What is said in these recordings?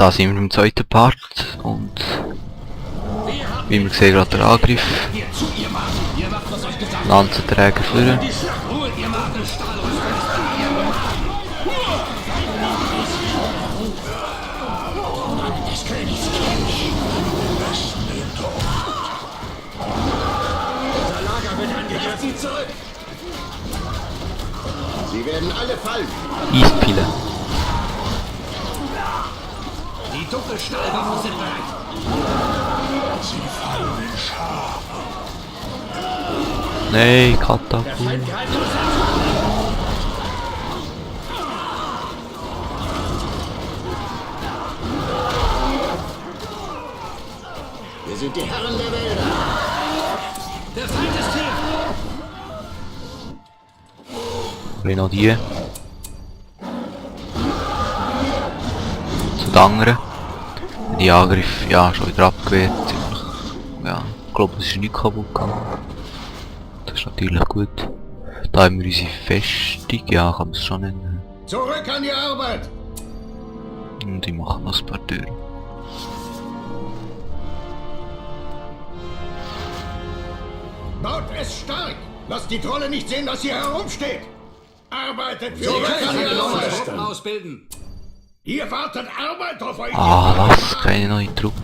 Da sind wir im zweiten Part und wie wir sehen gerade der Angriff. Lanzenträger führen. Sie werden alle fallen. Eispile. Die Dunkelstahlwaffen sind bereit. Sie fallen in Schar. Nein, Katapult. Wir sind die Herren der Wälder. Der Feind ist hier. Grenadier. Zu den anderen. Die Angriff, ja, schon wieder abgewehrt. Ziemlich. Ja, ich glaube, es ist nicht kaputt gegangen. Das ist natürlich gut. Da haben wir unsere Festung, ja, kann man es schon nennen. Zurück an die Arbeit. Und die machen noch ein paar Türen. Baut es stark. Lasst die Trolle nicht sehen, dass hier herumsteht. Arbeitet für die Truppen ausbilden. Ihr wartet Arbeit auf euch. Ah, was? Keine neue Truppe.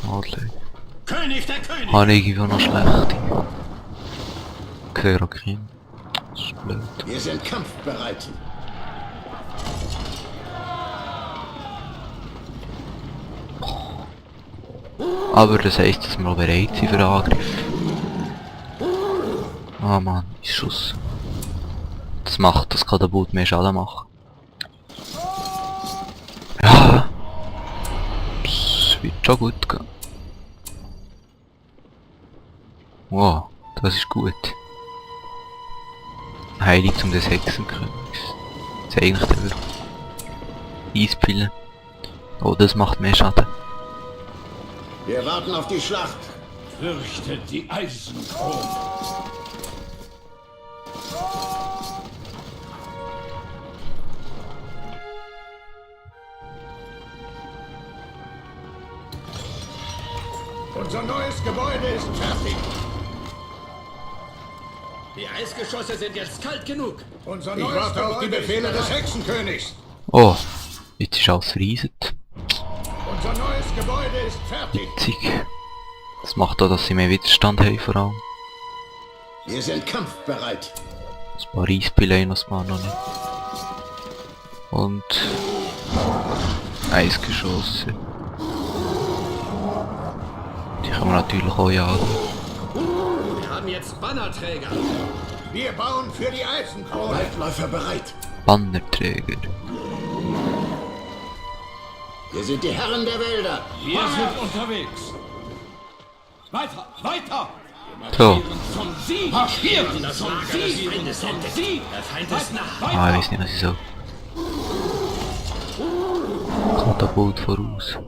Oh, Adler. König der König. Habe ich irgendwie noch schlechte. Xerokin. Das ist blöd. Wir sind kampfbereit. Aber das heisst, dass wir bereit sind für den Angriff. Ah Mann, ist Schuss. Das macht das Katapult mehr Schaden machen. Ja. Das wird schon gut gehen. Wow, das ist gut. Heilig des Hexenkönigs. Das ist eigentlich der Eispillen. Oh, das macht mehr Schaden. Wir warten auf die Schlacht. Fürchtet die Eisenkrone. Unser neues Gebäude ist fertig. Die Eisgeschosse sind jetzt kalt genug. Unser neues Gebäude auf die Befehle des Hexenkönigs. Oh, jetzt ist alles verrieselt. Unser neues Gebäude ist fertig. Witzig. Das macht auch, dass sie mehr Widerstand haben vor allem. Wir sind kampfbereit. Ein paar Eispillen, das man noch nicht. Und Eisgeschosse. Die können wir natürlich auch jagen. Wir haben jetzt Bannerträger. Wir bauen für die Eisenkrone. Waldläufer bereit. Bannerträger. Wir sind die Herren der Wälder. Wir sind unterwegs. Weiter, weiter! So. Zum Sieg! Marschieren Das zum Lager des Sieg! Feindes entdeckt. Der Feind ist nah. Ah, ich weiß nicht, was ich so. Katapult voraus.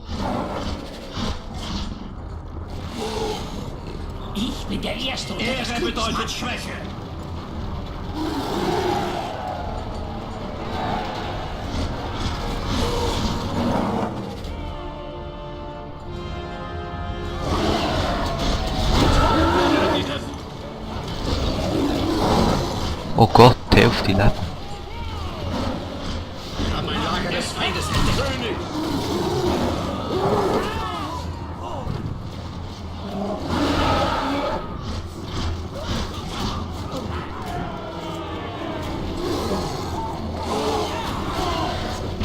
Ich bin der Erste und Ehre bedeutet Schwäche. Oh Gott, die Hälfte lebt. Wir haben ein Lager des Feindes entdeckt.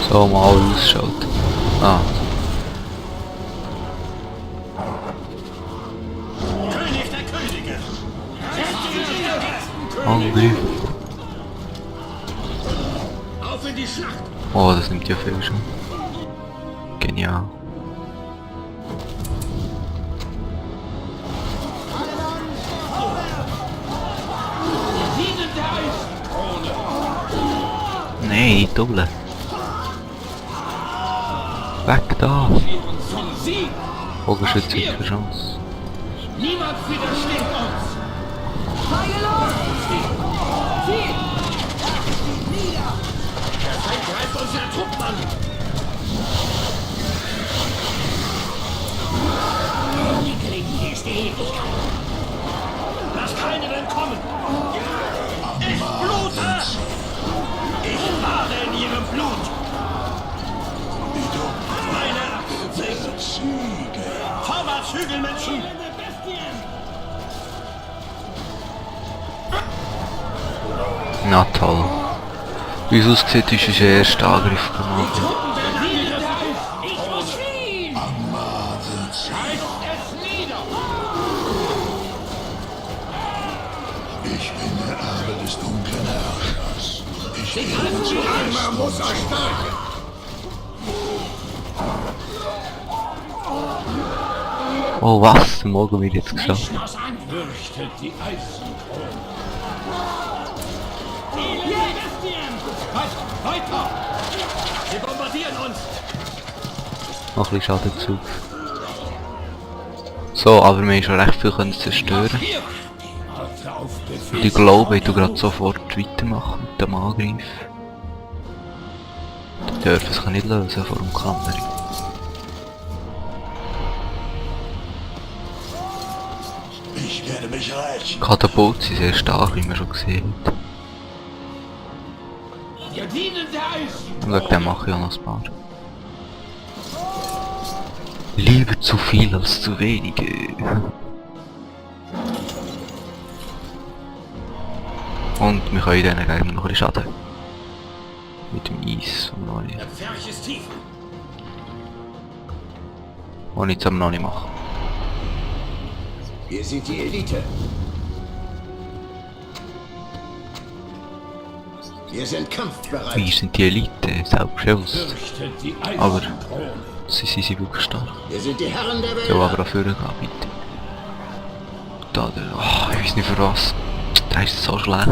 So, mal ausschaut. Ah, König der Könige. Angriff. Auf in die Schlacht. Oh, das nimmt ja viel schon. Genial. Dienen der Eiskrone! Nein, nicht doppeln. Weg da! Zum Sieg! Bogenschütze hat keine Chance. Niemand widersteht uns! Feuer los! Ziel! Lass dich nieder! Der Feind greift unsere Truppen an. Die Krieg ist die Ewigkeit. Lass keinen entkommen. Ich blute! Ich bade in ihrem Blut. Meine Axt singt. Vorwärts, Hügelmenschen! Na toll. Wie es aussieht, ist unser erster Angriff gemacht. Ich muss fliehen! Scheiß es nieder! Ich bin der Erbe des dunklen Herrschers. Ich bin Einmal muss erstarken. Oh was? Den Morgen wird jetzt geschafft. Aus Angst fürchtet die Eisenkrone. Weiter! Sie bombardieren uns! Noch ein bisschen Schaden zu. So, aber wir haben schon recht viel können zerstören. Hier! Warte auf Befehl! Und ich glaube, ich tu gerade sofort weitermachen mit dem Angriff. Die dürfen sich nicht lösen vor dem Kammer. Ich werde mich rächen. Katapult sind sehr stark, wie man schon gesehen hat. Wir dienen der Eisen! Und wegen dem mache ich auch noch ein paar. Lieber zu viel als zu wenige. Und wir können denen gegen noch ein bisschen Schaden. Mit dem Eis vom Neu. Der Pferch ist tief! Und jetzt am noch nicht machen. Wir sind die Elite. Wir sind kampfbereit. Wir sind die Elite, selbstbewusst. Fürchtet die Aber Eisenkrone! sie sind wirklich stark. Wir sind die Herren der Ich will Welt. aber auch vorne gehen, bitte. Da, der, oh, ich weiß nicht für was. Der ist so schlecht.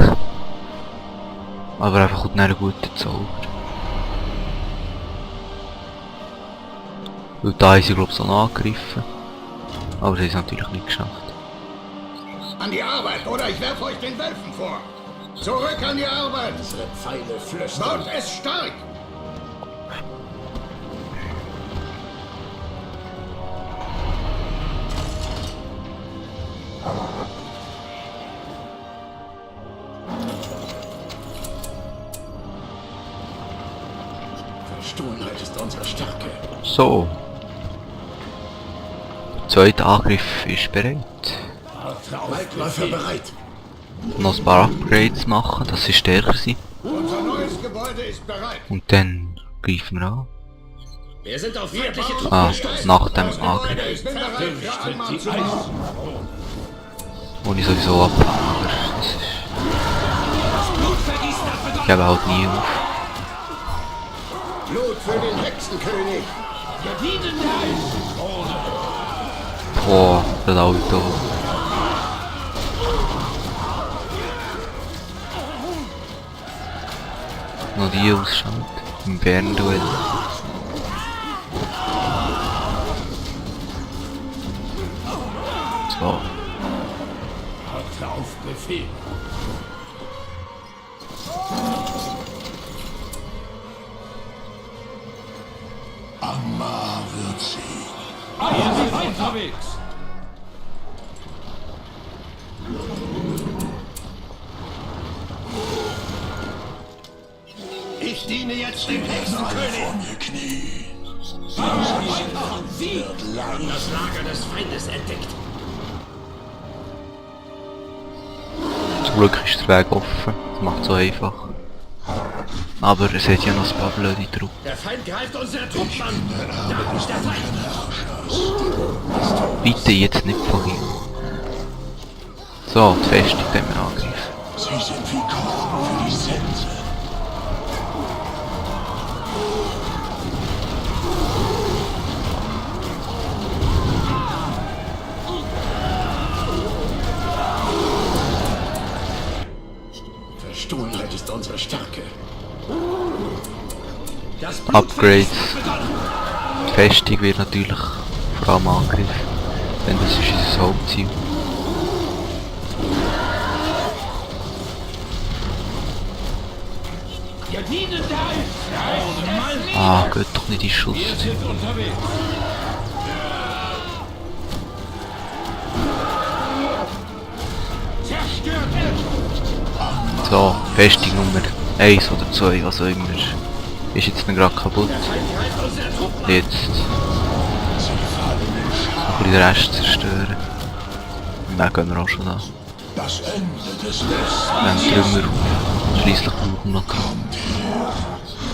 Aber einfach kommt einen guten Zauber. Weil da haben sie glaube ich so angegriffen. Aber sie haben es natürlich nicht geschafft. An die Arbeit, oder ich werfe euch den Welfen vor. Zurück an die Arbeit. Unsere Pfeile flüstern! Baut es stark. Verstohlenheit ist unsere Stärke! So. Der zweite Angriff ist bereit. Warte auf Waldläufer Befehl! bereit. Noch ein paar Upgrades machen, dass sie stärker sind. Unser neues Gebäude ist bereit. Und dann greifen wir an. Wir sind auf feindliche Truppen Ah, gestoßen! nach dem Das Gebäude Angriff. ist bereit für Fürchtet Anmarsch die zu machen. Eisenkrone! Wo ich sowieso abhänge, aber das ist... Blutvergießen hat Ich begonnen! gebe halt nie auf. Blut für den Hexenkönig. Wir dienen der Eisenkrone! Boah, das Auto. Noch die ausschaut. Im Bärenduell. So. Warte auf Befehl! Ammar wird sie. Wir sind unterwegs! Ich diene jetzt dem Alle Hexenkönig. vor mir Knie. Sie haben das Lager des Feindes entdeckt! Zum Glück ist der Weg offen. Das macht es so einfach. Aber es hat ja noch ein paar blöde Truppen. Der Feind greift unsere Truppen an! Da ist der Feind! Bitte jetzt nicht von hier. So, die Festung haben wir angegriffen. Sie sind wie Korn für die Sense. Verstohlenheit ist unsere Stärke! Das Upgrades. Blutvergießen hat begonnen! Die Festung wird natürlich vor allem angegriffen. Denn das ist unser Hauptziel. Wir dienen der Ah, geht doch nicht in Schuss. Wir sind unterwegs. Zerstört es! So, Festung Nummer 1 oder 2, was auch immer. Ist jetzt nicht gerade kaputt. Greift unsere Truppen an! Jetzt ein bisschen den Rest zerstören. Dann gehen wir auch schon an. Das Ende des Westens Dann Trümmer auf. Schliesslich brauchen wir noch Kram.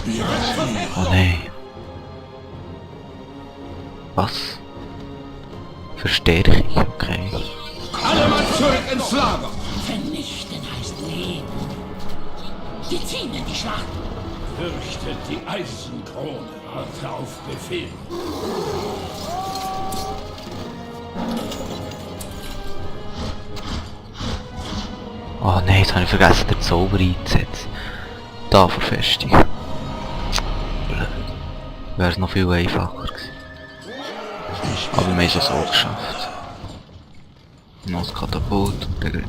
wir ziehen. Oh nein. Was? Verstärkung, okay. Alle Mann zurück ins Lager! Vernichten heißt Leben. Wir ziehen in die Schlacht. Fürchtet die Eisenkrone. Warte auf Befehl. Oh nein, jetzt habe ich vergessen, den Zauber einzusetzen. Da verfestigen. Blöd. Wäre es noch viel einfacher gewesen. Aber wir haben es ja so geschafft. Noch das Katapult und der.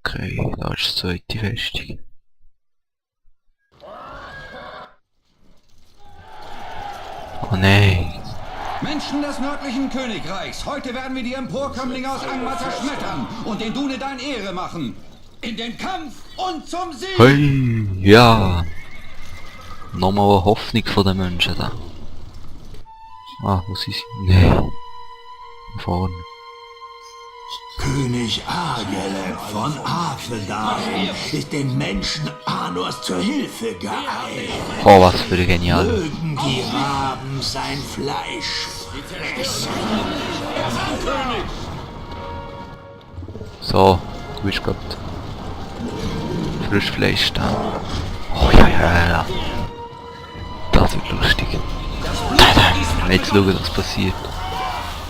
Okay, da ist die zweite Festung. Oh nein. Menschen des nördlichen Königreichs, heute werden wir die Emporkömmlinge aus Angmar zerschmettern und den Dunedain Ehre machen. In den Kampf und zum Sieg! Hey, ja. Nochmal eine Hoffnung von den Menschen da. Ah, wo sind sie? Nee. Vorne. König Ageleb von Afeldalen ist den Menschen Anors zur Hilfe geeilt. Oh, was für ein genial. Mögen die Raben sein Fleisch fressen. So, du bist gerade frisch Fleisch da. Oh ja, ja, ja. Das wird lustig. Jetzt schauen, was passiert.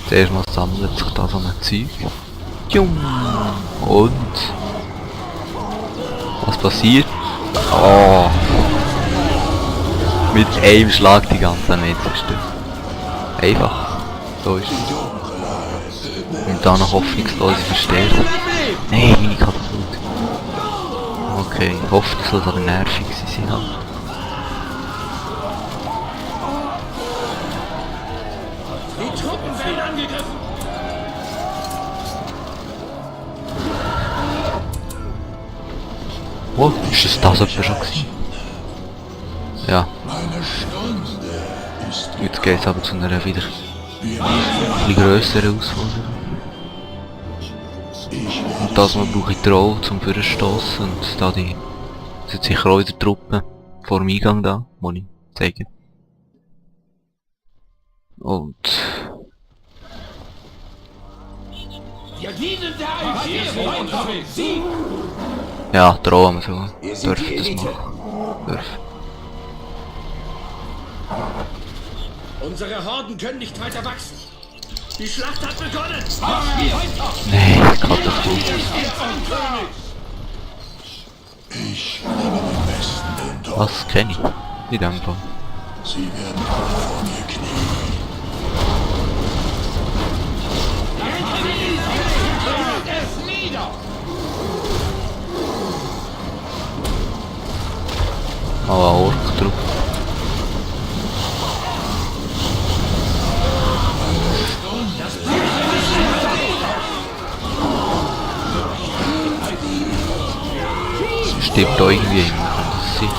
Zuerst mal sammelt sich da so ein Zeug. Jum. Und was passiert? Oh. Mit einem Schlag die ganze Armee zerstört. Einfach. So ist es. Und dann noch hoffnungslose Verstärkung. Nein, meine Katapult. Okay, ich hoffe, das soll aber nervig sein. Die Truppen werden angegriffen! Oh, ist das etwa schon gewesen? Ja, Meine Stunde ist jetzt geht es aber zu einer wieder wir ein grösseren Herausforderung. Und das Mal brauche ich die Rolle zum Vorstossen und da die sind sicher auch wieder Truppen vor dem Eingang da, muss ich zeigen. Und Wir dienen der Eisenkrone! Wir sind unterwegs! Sieg! ja, drohen wir so. Dürfen das machen. Dürfen. Unsere Horden können nicht weiter wachsen. Die Schlacht hat begonnen! Nee, Katapult. Ich bringe den Westen den Tod. Was kenne ich? In dem Fall. Sie werden alle vor mir knien. Es nieder! Mal ein Ork drauf. Sie stirbt da irgendwie immer, kann das sein?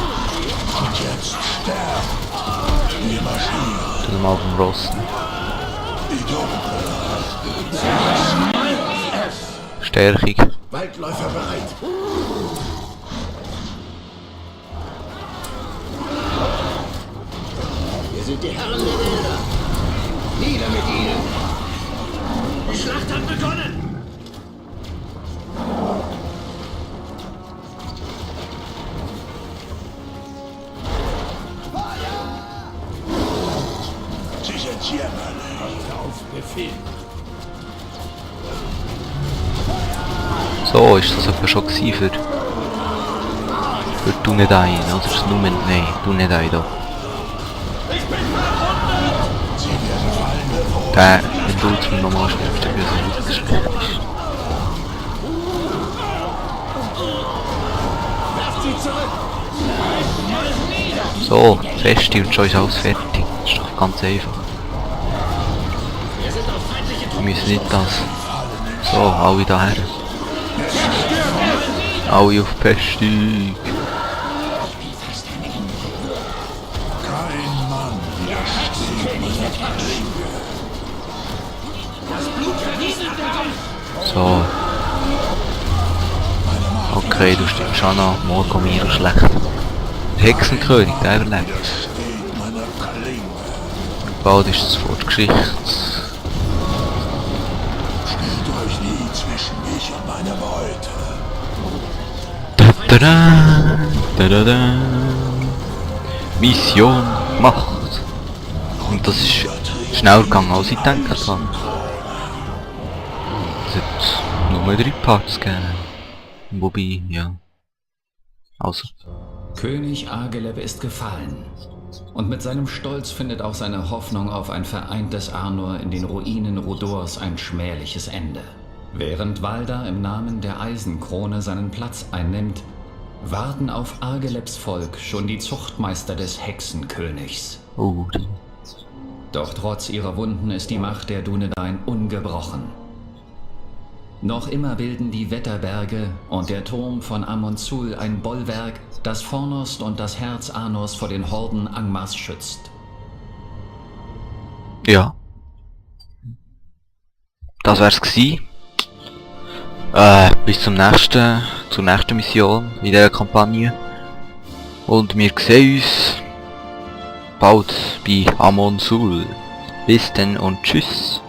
Und jetzt sterben. Wir marschieren. Tun wir mal auf dem Ross. Die Dunkle. Stärkung. Waldläufer bereit! Wir sind die Herren der Wälder. Nieder mit ihnen. Die Schlacht hat begonnen! Sie sind jämmerlich. Auf Befehl! So, ist das etwa schon gewesen für Dunedain, oder? Das Numen, nein, Dunedain da. Der, wenn du jetzt mit normal schläfst, dann wird es wirklich schlecht. So, Feste und schon ist alles fertig. Das ist doch ganz einfach. Wir müssen nicht das. So, alle daher. Alle auf Feste. Kein Mann widersteht meiner Klinge. So. Okay, du stimmst schon an. Morgen mir schlecht. Der Hexenkönig, der überlebt. Widersteht meiner Klinge. Bald ist es vor der Geschichte. Stellt euch nie zwischen mich und meine Beute. Da, da, da, da, da. Mission gemacht. Und das ist schneller gegangen als ich gedacht habe. Es hat nur 3 Parts gegeben. Wobei, ja. Also. König Ageleb ist gefallen. Und mit seinem Stolz findet auch seine Hoffnung auf ein vereintes Arnor in den Ruinen Rhodors ein schmähliches Ende. Während Walda im Namen der Eisenkrone seinen Platz einnimmt, warten auf Agelebs Volk schon die Zuchtmeister des Hexenkönigs. Oh. Doch trotz ihrer Wunden ist die Macht der Dunedain ungebrochen. Noch immer bilden die Wetterberge und der Turm von Amon-Sul ein Bollwerk, das Fornost und das Herz Arnors vor den Horden Angmars schützt. Ja. Das wär's gsi. Bis zur nächsten Mission in dieser Kampagne. Und wir sehen uns bald bei Amon-Sul. Bis dann und tschüss.